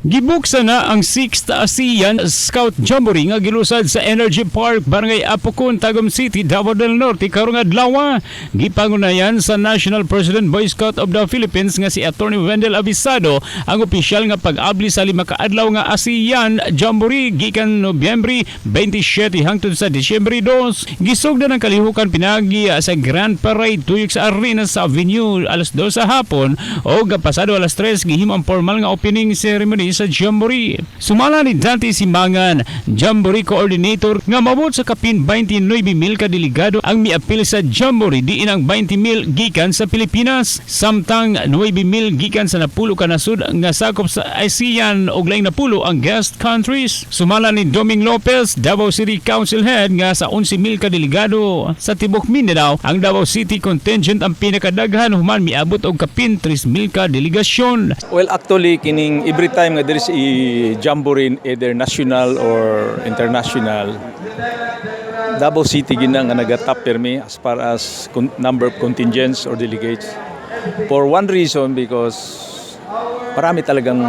Gibuksan na ang 6th ASEAN Scout Jamboree nga gilusad sa Energy Park, Barangay Apokon, Tagum City, Davao del Norte karong adlaw. Gipangunayan sa National President Boy Scout of the Philippines nga si Attorney Wendell Avisado ang opisyal nga pag-abli sa 5 ka adlaw nga ASEAN Jamboree gikan Nobyembre 27 hangtod sa Disyembre 2. Gisugdan ang kalihukan pinagi sa Grand Parade tuyok sa Arenas Avenue alas 2 sa hapon o pasado alas 3 gihimo ang formal nga opening ceremony sa Jamboree. Sumala ni Dante Simangan, Jamboree Coordinator, nga maabot sa kapin 29,000 ka delegado ang miapil sa Jamboree, diin ang 20,000 gikan sa Pilipinas, samtang 9,000 gikan sa 10 ka nasud nga sakop sa ASEAN ug laing 10 ang guest countries. Sumala ni Doming Lopez, Davao City Council Head, nga sa 11,000 ka delegado sa tibok Mindanao, ang Davao City contingent ang pinakadaghan human miabot og kapin 3,000 ka delegasyon. Well, actually, kining every time nga there is a jamboree, either national or international, Davao City gina nga naga-top permi as far as number of contingents or delegates. For one reason, because marami talagang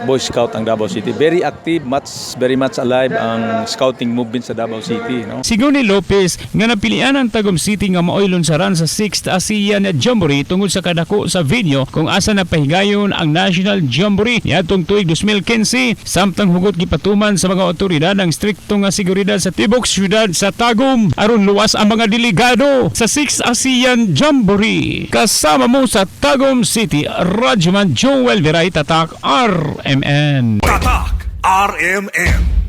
Boy Scout ang Davao City. Very active, very much alive ang scouting movement sa Davao City. No? Sigon ni Lopez nga napilian ang Tagum City nga maoy lunsaran sa 6th ASEAN Jamboree tungod sa kadako sa venue kung asa napahigayon ang National Jamboree niadtong tuig 2015, samtang hugot gipatuman sa mga otoridad ang strikto nga seguridad sa tibok syudad sa Tagum aron luwas ang mga delegado sa 6th ASEAN Jamboree. Kasama mo sa Tagum City, Radyoman Joel Viray, Tatak RMN. Tatak RMN.